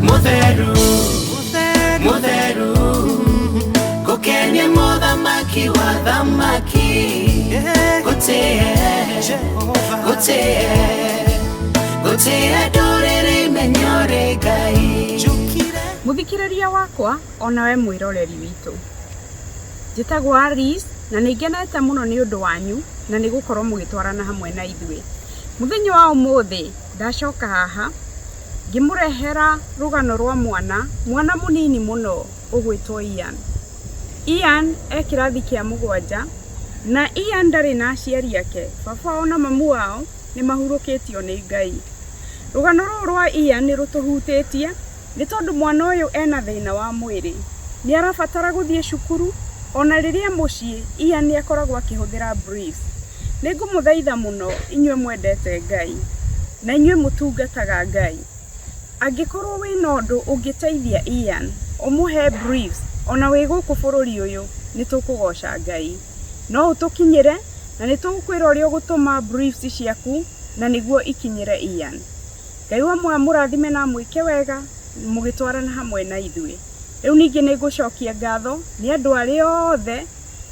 Mutheru, mutheru, ngũkenie mũthamaki wa thamaki, ngũtĩe, ngũtĩe, ngũtĩe ndũrĩrĩ imenye ũrĩ Ngai. Mũthikĩrĩria wakwa onawe mwĩroreri witũ, njĩtagwo Alice na nĩ ngenete mũno nĩ ũndũ wanyu na nĩ gũkorwo mũgĩtwarana hamwe na ithuĩ. Mũthenya wa ũmũthĩ ndacoka haha ngĩmũrehera rũgano rwa mwana, mwana mũnini mũno ũgwĩtwo Ian. Ian e kĩrathi kĩa 7 na Ian ndarĩ na aciari ake, baba wao na mamu wao nĩ mahurũkĩtio nĩ Ngai. Rũgano rũrũ rwa Ian nĩ rũtũhutĩtie nĩ tondũ mwana ũyũ ena thĩna wa mwĩrĩ, nĩ arabatara gũthiĩ cukuru ona rĩrĩa mũciĩ Ian nĩ akoragwo akĩhũthĩra briefs. Nĩ ngũmũthaitha mũno inyuĩ mwendete Ngai na inyuĩ mũtungataga Ngai, angĩkorwo wĩna ũndũ ũngĩteithia Ian, ũmũhe briefs ona wĩ gũkũ bũrũri ũyũ, nĩ tũkũgoca Ngai. No ũtũkinyĩre na nĩ tũgũkwĩra ũrĩa ũgũtũma briefs ciaku na nĩguo ikinyĩre Ian. Ngai wa muoyo amũrathime na amwĩke wega mũgĩtwarana hamwe na ithuĩ. Rĩu ningĩ nĩ ngũcokia ngatho nĩ andũ arĩa othe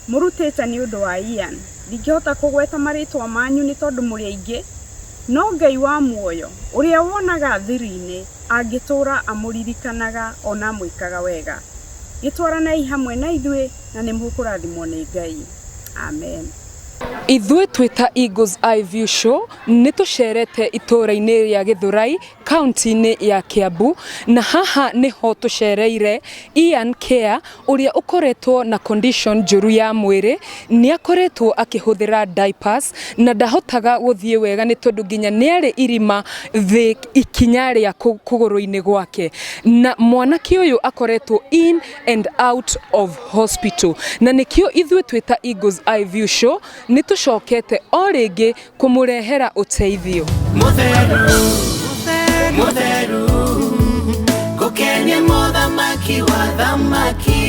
mũrutĩte nĩ ũndũ wa Ian. Ndingĩhota kũgweta marĩtwa manyu nĩ tondũ mũrĩ aingĩ, no Ngai wa muoyo ũrĩa wonaga thiri-inĩ angĩtũra amũririkanaga ona amwĩkaga wega. Gĩtwaranei hamwe na ithuĩ na nĩ mũkũrathimwo nĩ Ngai. Amen. Ithuĩ twĩ ta Eagles Eye View Show nĩ tũcerete itũũra-inĩ rĩa Gĩthũrai kaunti-inĩ ya Kiambu na haha nĩho tũcereire Ian Care ũrĩa ũkoretwo na condition njũru ya mwĩrĩ. Nĩ akoretwo akĩhũthĩra diapers na ndahotaga gũthiĩ wega nĩ tondũ nginya nĩ arĩ irima thĩ ikinya rĩa kũgũrũ-inĩ gwake, na mwanake ũyũ akoretwo in and out of hospital, na nĩkĩo ithuĩ twĩ ta Eagles Eye View Show nĩ tũcokete o rĩngĩ kũmũrehera ũteithio. Mutheru, mutheru, ngũkenie mũthamaki wa thamaki,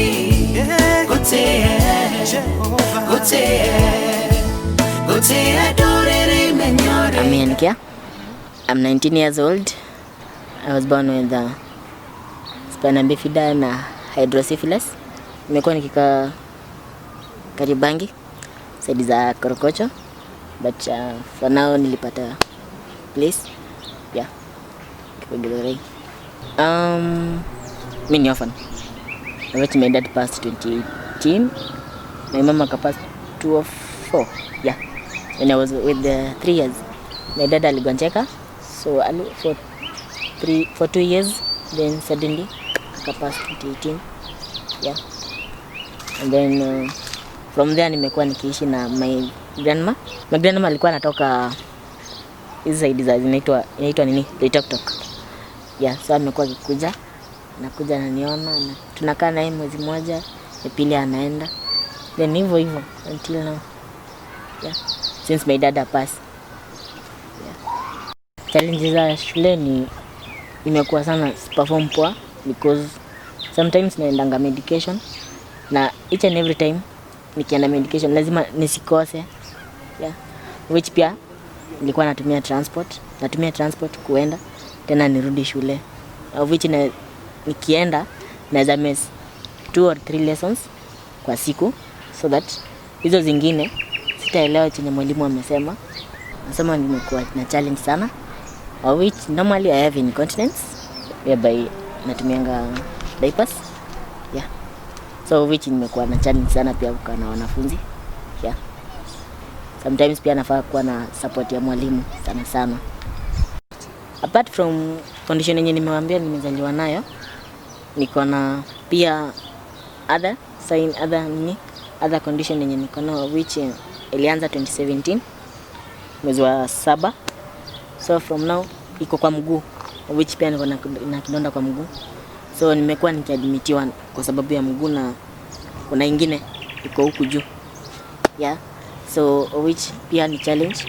ngũtĩe, ngũtĩe, ngũtĩe ndũrĩrĩ imenye ũrĩ I'm Ian Kia. I'm 19 years old. I was born with spina bifida na hydrocephalus. Nimekuwa nikikaa Kariobangi, side za Korokocho, but for now nilipata place, yeah, kwa Githurai. Mi ni orphan. Which my dad passed 2018. My mama akapass 204. Yeah. When I was with the 3 years. My dad aligonjeka, so for 2 years, then suddenly akapass 2018. Yeah. And then from there nimekuwa nikiishi na my grandma. My grandma alikuwa anatoka hizi side za inaitwa nini? Loitoktok. Yeah, so amekuwa akikuja, anakuja ananiona na tunakaa naye mwezi mmoja, ya pili anaenda. Then hivyo hivyo until now. Yeah. Since my dad passed. Yeah. Challenges za shule ni imekuwa sana perform poa because sometimes naendanga medication na each and every time nikienda medication lazima nisikose, yeah. Which pia nilikuwa natumia transport kuenda tena nirudi shule, of which nikienda naweza miss two or three lessons kwa siku, so that hizo zingine sitaelewa chenye mwalimu amesema. Nasema nimekuwa na challenge sana, of which normally I have incontinence whereby natumianga diapers, yeah. So which nimekuwa na challenge sana pia kukaa na wanafunzi, yeah. Sometimes pia nafaa kuwa na support ya mwalimu sana sana. Apart from condition yenye nimewambia nimezaliwa nayo, niko na pia other sign, other nini, other condition yenye niko nayo, which ilianza 2017 mwezi wa 7. So from now iko kwa mguu, which pia niko na kidonda kwa mguu, so nimekuwa nikiadmitiwa kwa sababu ya mguu, na kuna ingine iko huku juu, yeah. So which pia ni challenge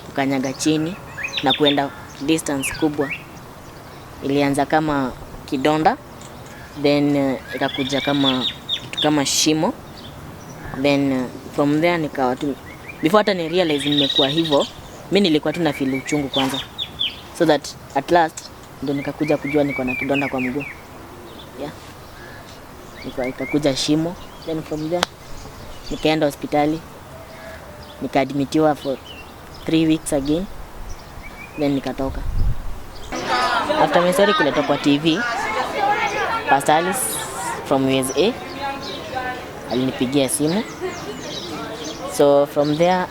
kukanyaga chini na kuenda distance kubwa. Ilianza kama kidonda, then ikakuja kama kitu kama shimo, then from there nikawa tu, before hata ni realize nimekuwa hivyo, mi nilikuwa tu na feel uchungu kwanza, so that at last Ndio nikakuja kujua niko na kidonda kwa mguu. Yeah. Ikakuja shimo. Then from there nikaenda hospitali, nikaadmitiwa for 3 weeks again, then nikatoka. After my story kuletwa kwa TV, Pastor Alice from USA alinipigia simu, so from there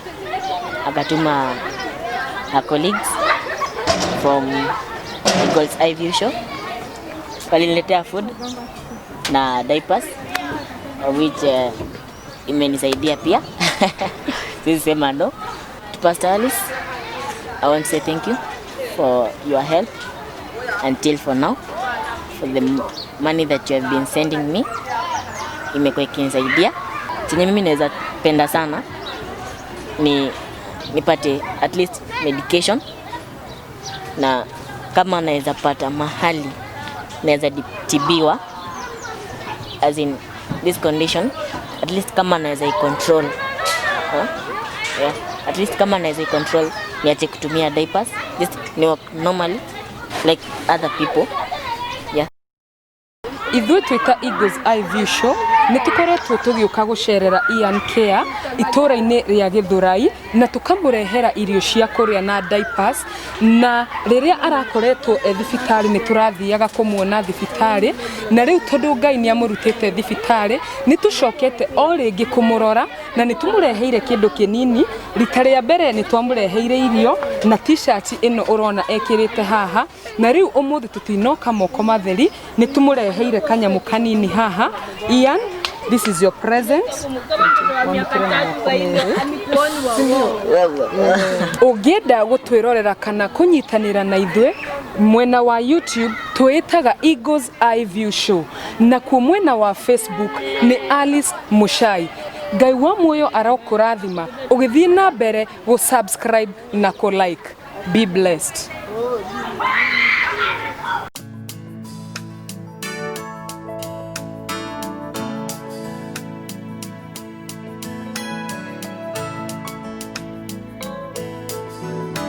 akatuma her colleagues from Eagles Eye View Show, waliniletea food na diapers, of which imenisaidia pia. Siwezi sema no. To Pastor Alice, I want to say thank you for your help until for now, for the money that you have been sending me, imekuwa ikinisaidia. Chenye mimi naweza penda sana ni nipate at least medication, na kama naweza pata mahali naweza tibiwa, as in this condition, at least kama naweza icontrol, huh? Yeah. At least kama naweza icontrol niache kutumia diapers, just ni walk normally like other people, yeah. Ithuĩ twĩ ta Eagles Eye View Show nĩ tũkoretwo tũgĩũka gũcerera Ian Care itũũra-inĩ rĩa Gĩthũrai na tũkamũrehera irio cia kũrĩa na diapers, na rĩrĩa arakoretwo e thibitarĩ nĩ tũrathiaga kũmuona thibitarĩ, na rĩu tondũ Ngai nĩ amũrutĩte thibitarĩ nĩ tũcokete o rĩngĩ kũmũrora na nĩ tũmũreheire kĩndũ kĩnini. Rita rĩa mbere nĩ twamũreheire irio na T-shirt ĩno ũrona ekĩrĩte haha, na rĩu ũmũthĩ tũtinoka moko matheri, nĩ tũmũreheire kanyamũ kanini haha. Ian, this is your present. Wamũkĩre na moko merĩ. Ũngĩenda gũtwĩrorera kana kũnyitanĩra na ithuĩ mwena wa YouTube, twĩtaga Eagles Eye View Show, nakuo mwena wa Facebook nĩ Alice Mushai. Ngai wa muoyo arokũrathima ũgĩthiĩ na mbere gũ subscribe na kũ like. Be blessed.